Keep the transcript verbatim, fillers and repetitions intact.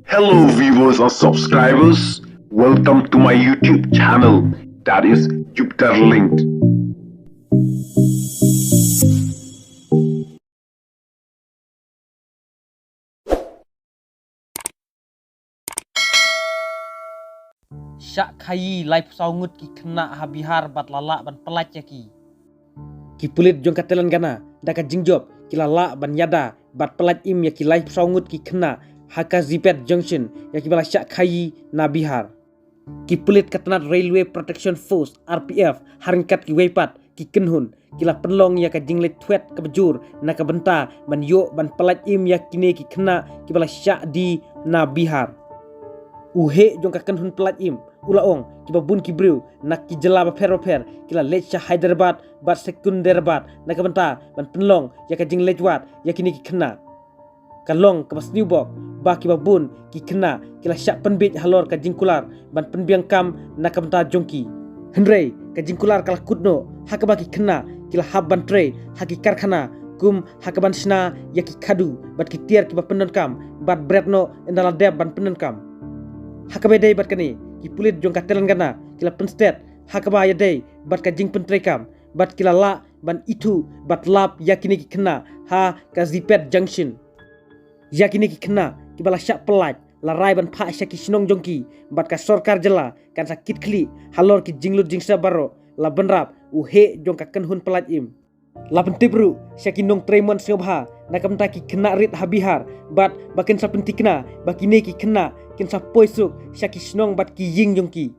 Hello viewers and subscribers, welcome to my YouTube channel, that is Jupiter Linked. Shah khaïi laiphew saw ngut ki khynnah ha Bihar bad la lah ban pyllait ïa ki. Ki pulit jong ka Telangana da ka jingjop ki la lah ban ïada bad pyllait im ïa ki laiphew saw ngut ki khynnah ha ka Zipet Junction ïa kiba la shah khaïi na Bihar. Ki pulit ka tnat Railway Protection Force, R P F, ha ryngkat kiwei pat ki kynhun ki la pynlong ïa ka jingleit thwet kaba jur na ka bynta ban ïoh ban pyllait im ïa kine ki khynnah kiba la shah die na Bihar. U heh jong ka kynhun pyllait im u la ong kiba bun ki briew na ki jylla bapher bapher ki la leit sha Hyderabad bad Secunderabad na ka bynta ban pynlong ïa ka jingleit wad ïa kine ki khynnah. Ka long kaba sniew bok ba kiba bun ki khynnah ki la shah pynbiej halor ka jingkular ban pynbiang kam na ka bynta jong ki. Hynrei ka jingkular ka la kut noh ha kaba ki khynnah ki la hap ban trei ha ki karkhana kum ha kaban shna ïa ki khadu bad ki tiar kiba pyndonkam bad bret noh ynda la dep ban pyndonkam. Ha kaba ïadei bad kane, ki pulit jong ka Telangana ki la pynstet ha kaba ïadei bad ka jingpyntreikam bad ki la lah ban ithuh bad lap ïa kine ki khynnah ha ka Zipet Junction. Ïa kine ki khynnah kiba la shah pyllait la rai ban phah sha ki shnong jong ki bad ka sorkar jylla kan sa kit khlieh halor ki jinglut jingsep baroh, la bynrap u heh jong ka kynhun pyllait im. La pyntip ruh sha ki nongtrei mon sngewbha na ka bynta ki khynnah rit ha Bihar bad ba kin sa pynthikna ba kine ki khynnah kin sa poi suk sha ki shnong bad ki ïing jong ki.